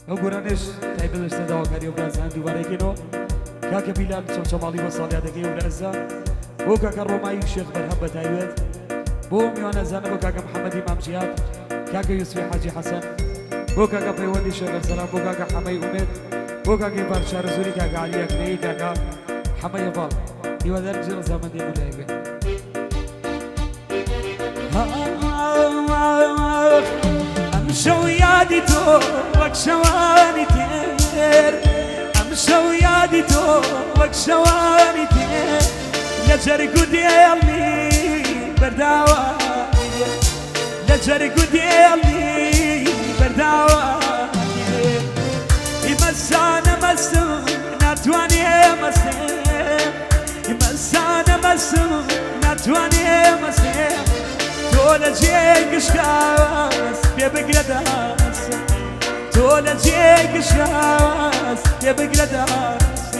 ئەو گۆرانیش تایبەت لەسەر داواکاری ئەو برازان دووبارەیکەینەوە. کاکە بیلال چەمچەماڵی بۆ ساڵیادەکەی ئەو برازە، بۆ کاکە ڕۆمایی شێخ بەرهەم بە تایبەت، بۆ میوانەزانە بۆ کاکە محەممەدی مام جیهاد، کاکە یوسفی حاجی حەسەن، بۆ کاکە پەیوەندی شێخ ئەرسەلان، بۆ کاکە حەمەی ئومێد، بۆ کاکە ئیڤار شارەزووری، کاکە عەلی ئەکرەیی، کاکە حەمە هێڤاڵ. هیوادارم جێی ڕەزامەندی هەموو لایەک بێت. ئەمشەو یادی تۆ وەک شەوانی تێر، ئەمشەو یادی تۆ وەک شەوانی تێر، لە جەرگ و دێڵی بەرداوە، لە جەرگ و دێڵی بەرداوە. مەسانە مەسم ناتوانێ مەسێ، مەسانە مەسم ناتوانێ مەسێ، تۆ لە جێی گشتاس پێ بگرە دەست، تۆ لە جێی گشتاس پێ بگرە دەست.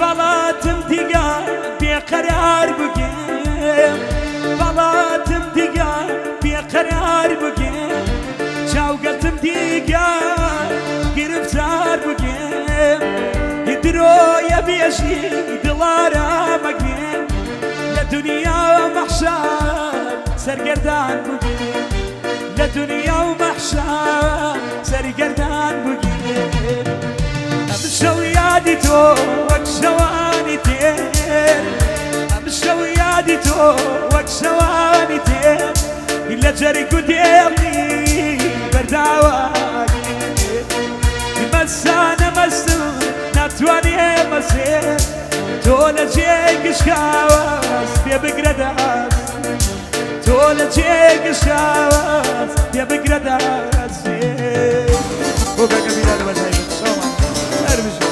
بەڵاتم دیگە بێقەرار بگێم، بەڵاتم دیگە بێقەرار بگێم، چاوگەتم دیگە گرفتار بگێم، درۆیە بێژی دڵارامەگێم، لە دنیا مەحشار سەرگەردان بگێم، لە دنیا و مەحشار سەرگەردان بگێم. ئەمشەو یادی تۆ وەک شەوانی تێر، ئەمشەو یادی تۆ وەک شەوانی تێر، لە جەرگ و دێڵی بەرداوە. مەسانە مەسم ناتوانێ مەسێ، تۆ لە جێی گشکاوەس پێ بگرە دەست، تۆ لە جێی گشکاوەس پێ بگرە دەست. بۆ کاکە بیلال بە تایبەت شەومان هەر بژی.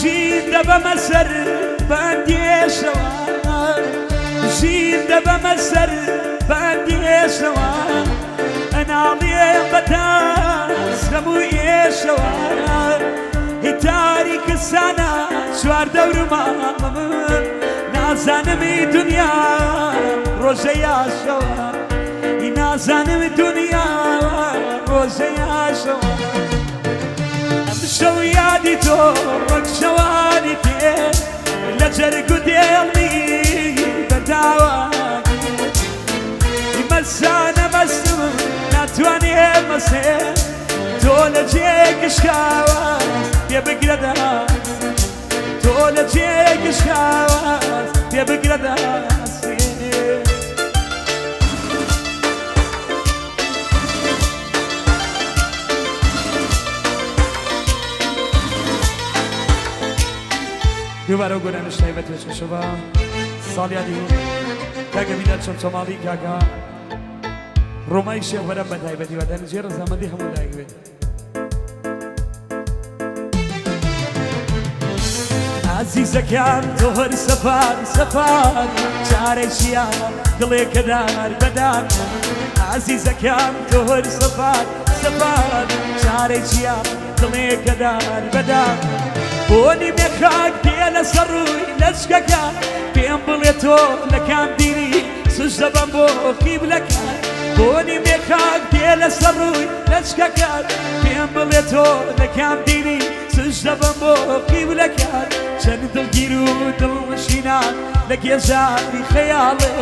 ژین دەبەمە سەر بەندێشەوە، ژین دەبەمە سەر بەندێشەوە، ئەناڵێ بەداس هەموو ئێشەوە، تاریکستانە چوار دەورمامم، نازانمی دنیا ڕۆژە یاشەوە، نازانم دنیا ڕۆژە یاشەوە. ئەمشەو یادی تۆ وەک شەوانی تێ، لە جەرگ و دێڵمی بەرداوە. مەسانە مەسم ناتوانێ مەسێ، تۆ لە جێ گشکاوە پێ بگرە دەست، تۆ لە جێ گشکاوە پێ بگرە دەست. دووبارە گۆرانیش تایبەت پێشکەشە بە ساڵیادی کاکە بیلال چەمچەماڵی، کاکە ڕۆمای شێخ بەرەم بە تایبەتی، واتە جێ ڕەزامەندی هەموو لایەک بێت. ئازیزەکان تۆ هەر سەفار سەفار، چارەی ژیان دڵێکەدار بەدار. ئازیزەکان تۆ هەر سەفار سەفار، چارەی ژیان دڵێکەدار بەدار. بۆنی مێخاک دێ لەسەر ڕووی لەچکەکە، پێم بڵێ تۆ لە کام دینی. سوژدە بەم بۆ قیبلەکان بۆنی مێخاک دێ لەسەر ڕووی لەچکەکان پێم بڵێ تۆ لە کام دینی سوژدە بەم بۆ قیبلەکان چەند دڵگیر و دڵنشینە لە گێژاوی خەیاڵێ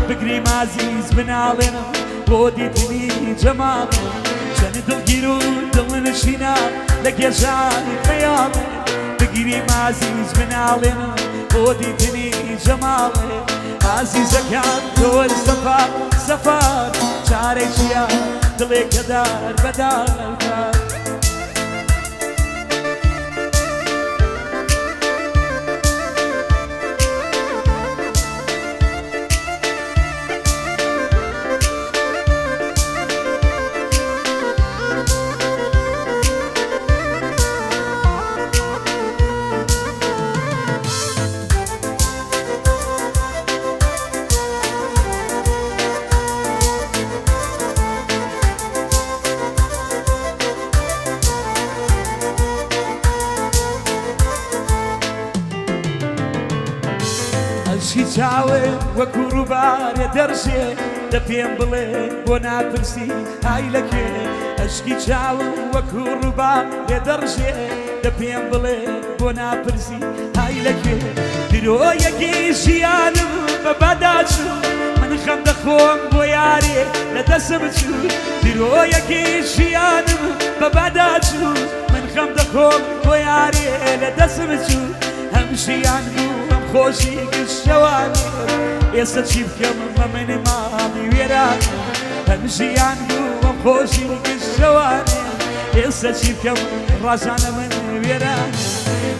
بگری مازیز بناڵێنم بۆ دیتنی جەماڵێ چەند دڵگیر و دڵنشینە لە گێژاوی خەیاڵێ بگری مازیز بناڵێنم بۆ دیتنی جەماڵێ ئازیزەکان تۆر سەفار سەفار چارەی چییە دڵێکە دار بەدار. ئەشکی چاوێ وەکو ڕووبارێ دەڕژێ دە پێم بڵێ بۆ ناپرسی ئای لەکوێ ئەشکی چاوم وەکو ڕووبارێ دەڕژێ دە پێم بڵێ بۆ ناپرسی ئای لەکوێ درۆیەکی ژیانم بە بادا چوو من خەم دەخۆم بۆ یارێ لە دەسم چوو درۆیەکی ژیانم بە بادا چوو من خەم دەخۆم بۆ یارێ لە دەسم چوو هەم ژیان بوو هەم خۆشی گشت شەوانێ ئێستا چی بکەم بە من ماڵی وێران هەم ژیان بوو هەم خۆشی گشت شەوانێ ئێستا چی بکەم ڕازانە من وێران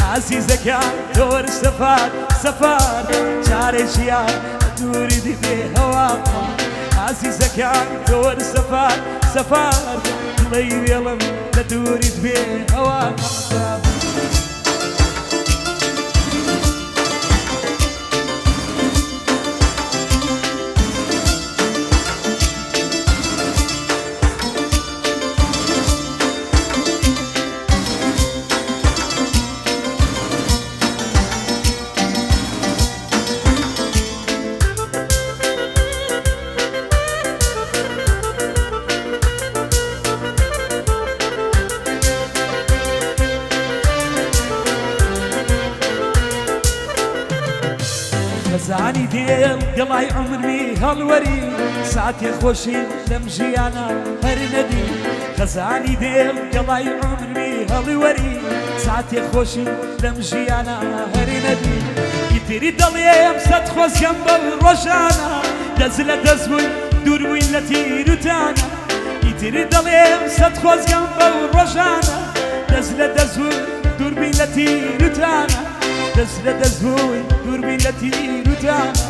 ئازیزەکان تۆر سەفار سەفار چارەی ژیان دووری دیبێ هەوا ئازیزەکان تۆر سەفار سەفار دڵی وێڵم لە دووریت بێ هەوا. خەزانی دێڵ گەڵای عومرمی هەڵوەری ساتێ خۆشی لەم ژیانە هەر نەدی خەزانی دێڵ گەڵای عومرمی هەڵوەری ساتێ خۆشی لەم ژیانە هەر نەدی ئیتری دەڵێم سەد خۆزگەم بەو ڕۆژانە دەست لە دەست بووین دوور بووین لە تیروتانە ئیتری دەڵێم سەد خۆزگەم بەو ڕۆژانە دەست لە دەست بووین دوور بین لە تیروتانە دەست لە دەست بووین دوور بین لە تیروتانە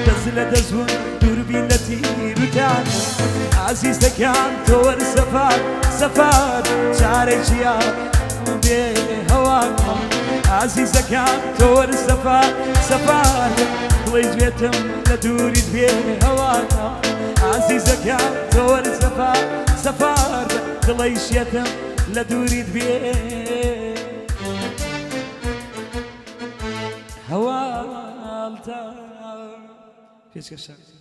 دەست لە دەست بووین دوور بین لە تیروتانە ئازیزەکان تۆوەر سەفار سەفار چارەی چییە بێ هەوا ئازیزەکان تۆوەر سەفار سەفار دڵی دوێتم لە دووریت بێ هەوا ئازیزەکان تۆوەر سەفار سەفار دڵی شێتم لە دووریت بێ هەواڵتا پێشکەشە.